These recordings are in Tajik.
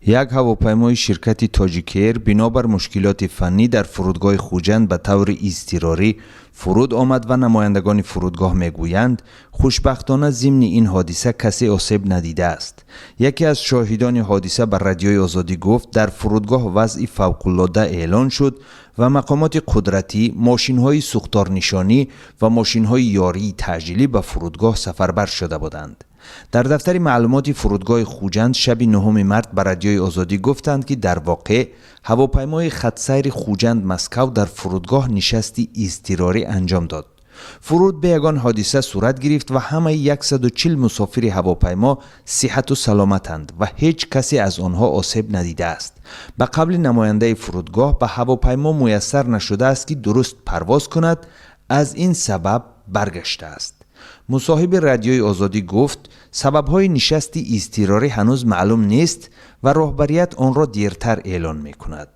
Як ҳавопаймои ширкати Тоҷикэйр бинобар мушкилоти фаннӣ дар фурудгоҳи Хуҷанд ба таври изтирорӣ фуруд омад ва намояндагони фурудгоҳ мегӯянд, хушбахтона зимни ин ҳодиса касе осеб надидааст. Яке аз шоҳидони ҳодиса ба Радиои Озодӣ гуфт, дар фурудгоҳ вазъи фавқулода эълон шуд ва мақомоти қудратӣ, мошинҳои сӯхторнишонӣ ва мошинҳои ёрии таъҷилӣ ба фурудгоҳ сафарбар шуда буданд. Дар дафтари маълумоти фурудгоҳи Хуҷанд шаби 9 март ба Радиои Озодӣ гуфтанд, ки дар воқеъ ҳавопаймои хатсайри Хуҷанд Москав дар фурудгоҳ нишасти изтирорӣ анҷом дод. Фуруд бе ягон ҳодиса сурат гирифт ва ҳамаи 140 мусофири ҳавопаймо сиҳату саломатанд ва ҳеҷ касе аз онҳо осеб надидааст. Ба қавли намояндаи фурудгоҳ, ба ҳавопаймо муяссар нашудааст, ки дуруст парвоз кунад, аз ин сабаб баргаштааст. Мусоҳиби Радиои Озодӣ гуфт, сабабҳои нишасти изтирорӣ ҳанӯз маълум нест ва роҳбарият онро дертар эълон мекунад.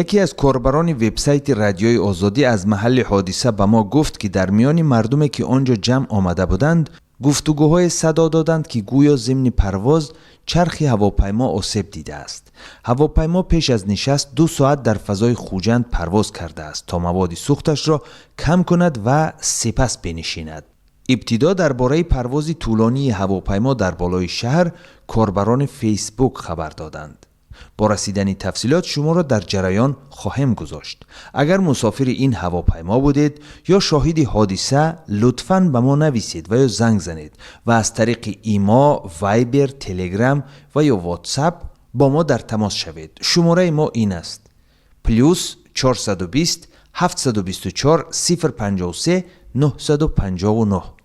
Яке аз корбарони вебсайти Радиои Озодӣ аз маҳалли ҳодиса ба мо гуфт, ки дар миёни мардуме, ки он ҷо ҷамъ омада буданд, гуфтугӯҳое садо доданд, ки гӯё зимни парвоз чархи ҳавопаймо осеб дидааст. Ҳавопаймо пеш аз нишаст 2 соат дар фазои Хуҷанд парвоз кардааст, то маводи сӯхташро кам кунад ва сипас бинишинад. Ибтидо дар бораи парвози тӯлонии ҳавопаймо дар болои шаҳр корбарони Фейсбук хабар доданд. Бо расидани тафсилот шуморо дар ҷараён хоҳем гузошт. Агар мусофири ин ҳавопаймо будед ё шоҳиди ҳодиса, лутфан ба мо нависед ва ё занг занед ва аз тариқи Имо, Вайбер, Телеграм ва ё Ватсап бо мо дар тамос шавед. Шумораи мо ин аст: +420 724 053 959.